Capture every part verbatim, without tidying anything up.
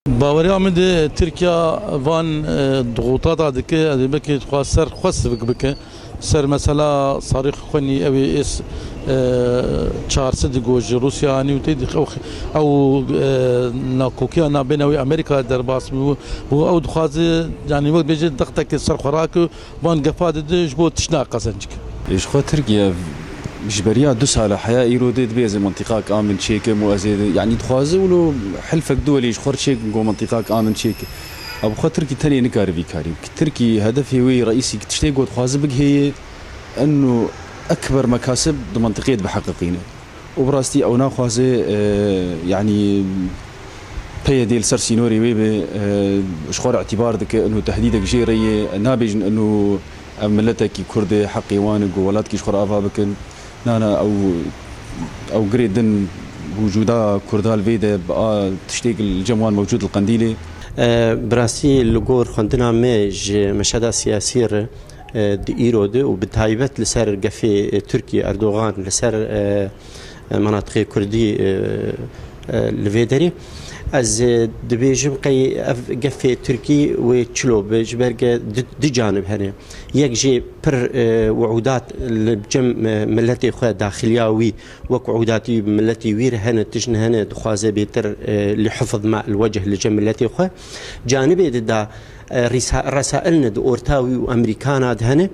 Baweriya min de Tirkiye van, e, dixûtata dike, ez ê belkî dixwaz ser xwe sivik bike. Ser mesela Sarîx Xwenî ew ê ês, e, çar sed go ji Rûsya anî û tê dix-, ew, ew, e, nakokiya nabêne wê Amerîka derbas bû. Bû ew dixwaze, yanî wek bêje dextekê ser xwe rake, van gefa dide ji bo tiştna qezenc ke. Ji xwe Tirkiye ji beriya du sala heya îro dê dibê ez ê mintîqak a min çêkim û ez ê, yanî dixwaze wilo hilfek duwelî ji xwe çêkim ku mintîqak a min çêke. Ew bi xwe Tirkî tenê nikare vî karî bike. Tirkî hedefê wê reîsî ki tiştê ku dixwaze bigihê ye, eno ekber mekasib di mintîqê de biheqiqîne. Û bi rastî ew naxwaze, e, yanî P Y D li ser sînorê wê be, e, ji xwe re îtîbar dike, ino tehdîdek jê re ye, nabêjin ino ev miletekî Kurd e, heqê wan e ku welatkî ji xwe re ava bikin. Na, na, ew, ew girê din wicûda Kurda li vê de bi a tiştêk li cem wan mewcûd li Qendîlê. E, bi rastî li gor xwendina me ji meşeda siyasî re, e, di îro de û bi taybet li ser gefê, e, Tirkî, Erdogan, li ser, e, e, menatiqê Kurdî, e, e, li vê derê. Ez, e, dibêjim qey ev gefê Tirkî wê çilo be, ji ber ke di, di canib hene. Yek jê pir, e, wi'ûdat li cem, e, miletê xwe daxiliya wî, wek wi'ûdatî miletî wî re hene, tişt hene, dixwaze bêtir, e, li hifz ma el wecih li cem miletê xwe. Canibê di da, e, rîsa-, resail ne di orta wî û Amerîkana de hene.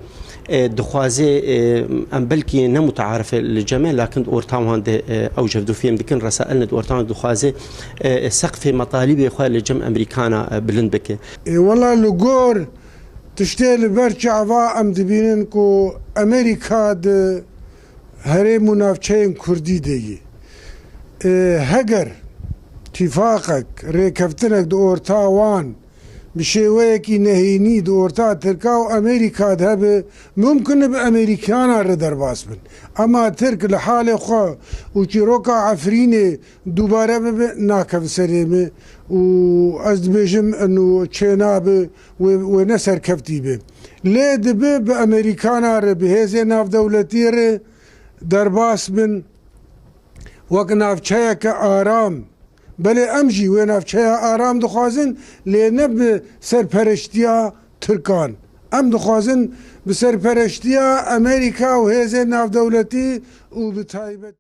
E, dixwaze, e, em belkî ne mutaarife li cem e, lakin di orta wan de, e, ew ji hevdu fêm dikin, resail ne di orta wan dixwaze, e, seqfê metalîbê xwe li cem Amerîkana, e, bilind bike. E, wela li gor tiştê li ber çava em dibînin ku Amerîka di herêm û navçeyên Kurdî de yî. E, heger tîfaqek, rêkeftinek di orta wan bi şêweyekî nehênî di orta Tirka û Amerîka de hebe, mumkin e bi Amerîkana re derbas bin. Ema Tirk li halê xwe û çîroka Efrînê dubare bibe, nakeve serê me û ez dibêjim, eno çênabe, wê, wê ne serkeftî be. Lê dibe bi Amerîkana re, bi hêzên navdewletî re derbas bin, wek navçeyeke aram. Belê em jî wê navçeya aram dixwazin, lê ne bi serpereştiya Tirkan. Em dixwazin bi serpereştiya Amerîka û hêzên navdewletî û bi taybet